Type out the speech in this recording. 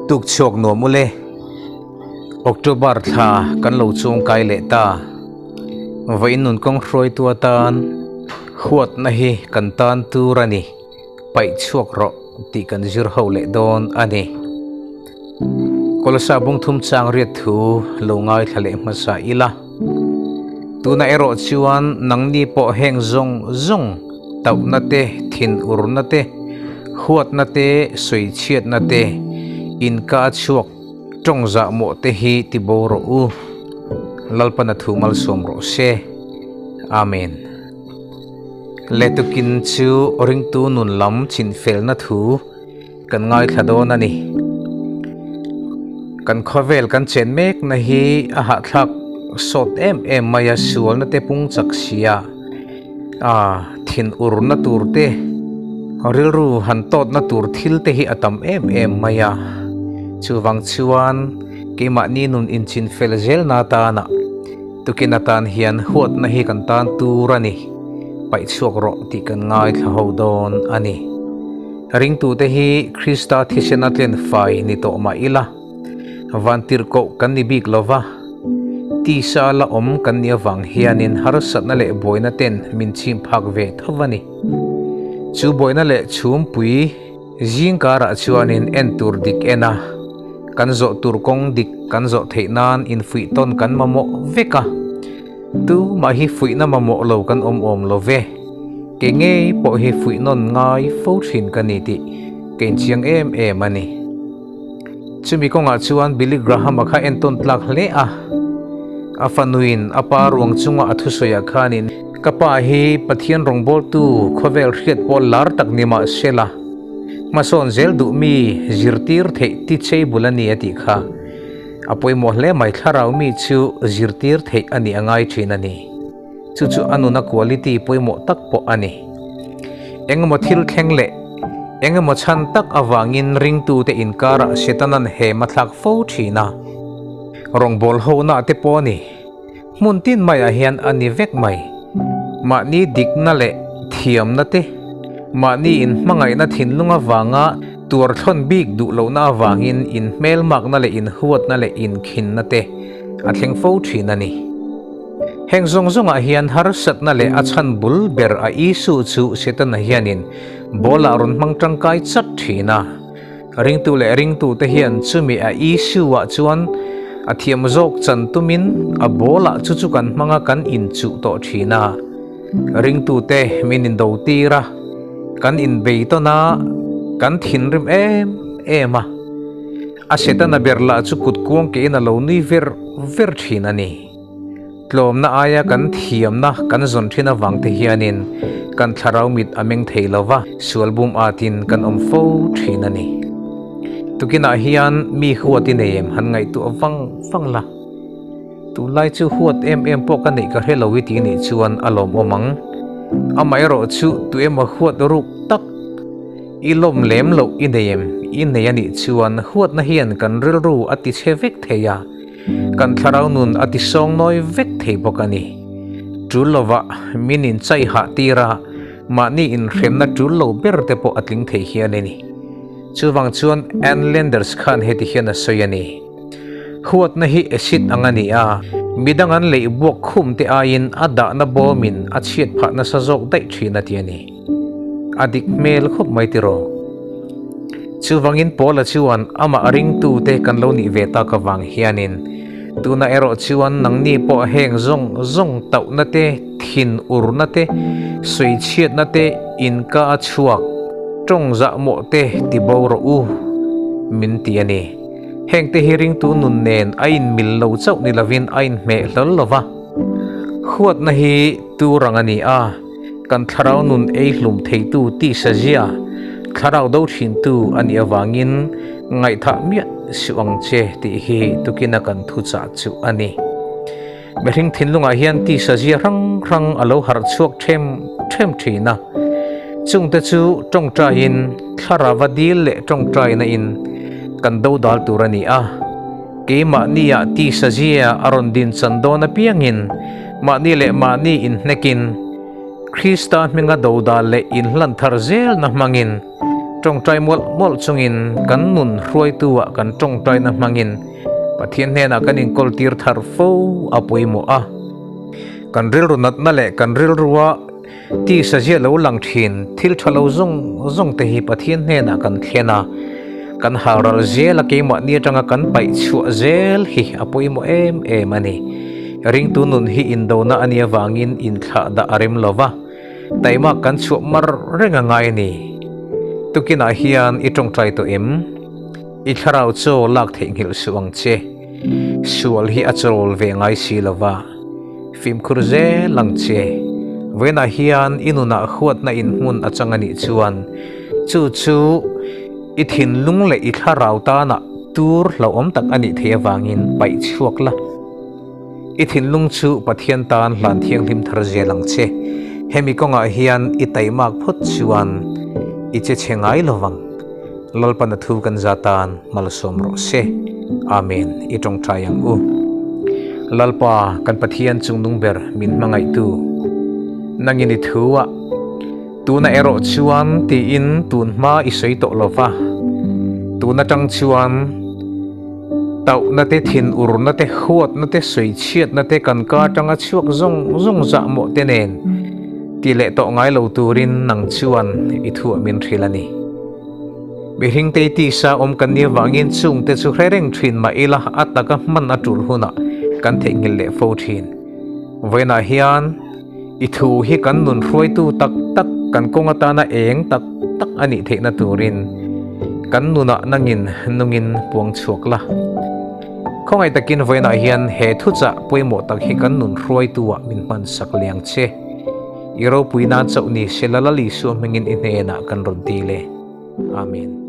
Tuk chhuak nuam ule. October thla kan lo chuang kai leh ta. Vawiin nun kawng hruaitu atan huatna hi kan tan tur a ni. Paih chhuak rawh tih kan zir ho leh dawn a ni. Kawlsa bungthum chang riat thu lo ngaithla leh hmasa ila. Tuna erawh chuan nangni pawh heng zawng zawng tauhna te, thinurna te, huatna te, sawichhiatna te, inka chhuak tawng zahmawh te hi ti bo rawh u. Lalpana thu malsawm rawh se. Amen. Letukin chu ringtu nun lam chinfelna thu kan ngaithla dawn a ni. Kan khawvel kan chen mek na hi a hahthlak sawt em em mai a, sualna te pung chak sia a thin urna tur te, rilru han tawtna tur thil te hi a tam em em mai a. Chuvang chuan keimahni nun inchin fel zelna atana tukin atan hian huatna hi kan tan tur a ni. Paih chhuak rawh tih kan ngaithla ho dawn a ni. Ringtute hi Krista thisena tlen fai ni tawh mah ila, vantirhkoh kan ni bik lo va, tisa la awm kan nih avang hianin harsatna leh buaina ten min chim phak ve tho a ni. Chu buaina leh chhumpui zing karah chuanin en tur dik en a, kan zawh tur kawng dik kan zawh theih nan infuih tawn kan mamawh vek a. Tumah hi fuihna mamawh lo kan awm awm lo ve. Ke ngei pawh hi fuih nawn ngai fo thin ka ni tih ka inchiang em em a ni. Chumi kawngah chuan Billy Graham-a kha entawn tlak hle a. A fanuin a pa ruang chunga a thusawiah khanin, Ka pa hi Pathian rawngbawltu khawvel hriat pawl lar tak ni mah sela, hmasawn zel duh mi zirtir theih ti chei bul a ni a tih kha. A pawimawh hle mai, thlarau mi chu zirtir theih a nih a ngai thin a ni. Chu chu a nuna quality pawimawh tak pawh a ni. Engemaw thil thleng leh engemaw chhan tak avangin ringtute inkarah Setanan hem a thlak fo thin a. Rawngbâwl hona te pawh a ni. Hmun tin maiah hian a ni vek mai. Mahni dikna leh thiamna te, mahni inhmangaihna thinlung avanga tuarthlawn bik duh lohna avangin inhmelmakna leh inhuatna leh inkhinna te a thleng fo thin a ni. Heng zawng zawngah hian harsatna leh a chhan bul ber a Isu chu Setana hianin ball ah rawn hmang tangkai chat thin a. Ringtu leh ringtute hian chumi a issue-ah chuan a thiam zawk chan tumin a ball-ah chu chu kan hmang a, kan inchuh tawh thin a. Ringtute min indo tir a, kan inbei tawn a, kan thinrim em em a. A Setana ber lah chu kut kuang kein a lo nui ver ver thin a ni. Tlawmna aia kan thiamna kan zawn thin avang te hianin kan thlarau mit a meng thei lo va, sual bum atin kan awm fo thin a ni. Tukinah hian mi huat i nei em han ngaihtuah vang vang la. Tunlai chu huat em em pawh ka neih ka hre lo i tih nih chuan a lawmawm ang. Amaherawh chu tu emaw huat ruk tak i lawm lem loh i nei em i nei a nih chuan huatna hian kan rilru a tichhe vek thei a. Kan thlarau nun a tisawng nawi vek thei bawk a ni. Tul lovah min inchai hah tir a, mahni inhremna tul lo ber te pawh a tling thei hian a ni. Chuvang chuan Ann Landers khan heti hian a sawi a ni, Huatna hi acid ang a ni a, midang an leih buak khum te aiin a dahna bawmin a chhiat phah nasa zawk daih thin a ti a ni. A dik hmel khawp mai tiraw? Chuvangin Paula chuan amah ringtute kan lo nih ve tak avang hianin tunah erawh chuan nangni pawh heng zawng zawng tauhna te, thin urna te, sawichhiatna te, inka a chhuak, tawng zahmawh te ti bo rawh u min ti a ni. Hengte hi ringtu nun nen a inmil lo chauh ni lovin a inhmeh hlawl lo va. Huatna hi tur ang a ni a. Kan thlarau nun ei hlum theitu tisa zia, thlarau do thintu a nih avangin ngaihthah miah suh ang che tih hi tukina kan thuchah chu a ni. Mihring thinlungah hian tisa zia hrang hrang a lo harh chhuak them them thin a, chungte chu tawngtaiin thlarava dil leh tawngtaina in kan do dal tur a ni a. Keimahnia tisa zia a rawn din chan dawn apiangin mahni leh mahni inhnekin, Krista hminga dodal leh inhlan thar zelna hmangin. Tawngtai mawlh mawlh chungin kan nun hruaitu-ah kan tawngtaina hmangin Pathian hnenah kan inkawltir thar fo a pawimawh a. Kan rilru natna leh kan rilrua tisa zia lo lang thin thil tha lo zawng zawng te hi Pathian hnenah kan thlen a, kan halral zel a keimahni atanga kan paih chhuah zel hi a pawimawh em em a ni. Ringtu nun hi indona a nih avangin inthlah dah a rem lo va. Taima kan chhuah mar reng a ngai a ni. Tukinah hian i tawngtai tawh em? I thlarau chaw lak theihnghilh suh ang che. Sual hi a chawl ve ngai si lo va. Fimkhur zel ang che. Vawiinah hian i nunah huatna inhmun a chang a nih chuan chu chu i thinlung leh i thlarau tanah tur hlauhawm tak a nih theih avangin paih chhuak la. I thinlung chu Pathian tan hlan thianghlim thar zel ang che. Hemi kawngah hian i taimak phawt chuan i che chhe ngai lo vang. Lalpan a thu kan za tan malsawm rawh se. Amen. I tawngtai ang u. Lalpa, kan Pathian chungnung ber min hmangaihtu. Nangin i thu a, tuna erawh chuan tiin tun hma i sawi tawh lo va. Tun atang chuan. Tauhna te, thinurna te, huatna te, sawichhiatna te kan ka atanga chhuak zawng zawng zahmawh te nen ti leh tawh ngai lo turin nang chuan i thuah min hrilh a ni. Mihring te tisa awm kan nih avangin chung te chu hre reng thin mah ila a taka hman a tul hunah kan theihnghilh leh fo thin. Vawiinah hian i thu hi kan nun hruaitu tak tak, kan kawng atana eng tak tak a nih theihna turin kan nunah nangin nungin puang chhuak la. Khawngaih takin vawiinah hian he thuchah pawimawh tak hi kan nun hruaitu-ah min hman sak liang che. I ropui nan chauh ni se la Lal Isua hmingin i hnenah kan rawn dil e. Amen.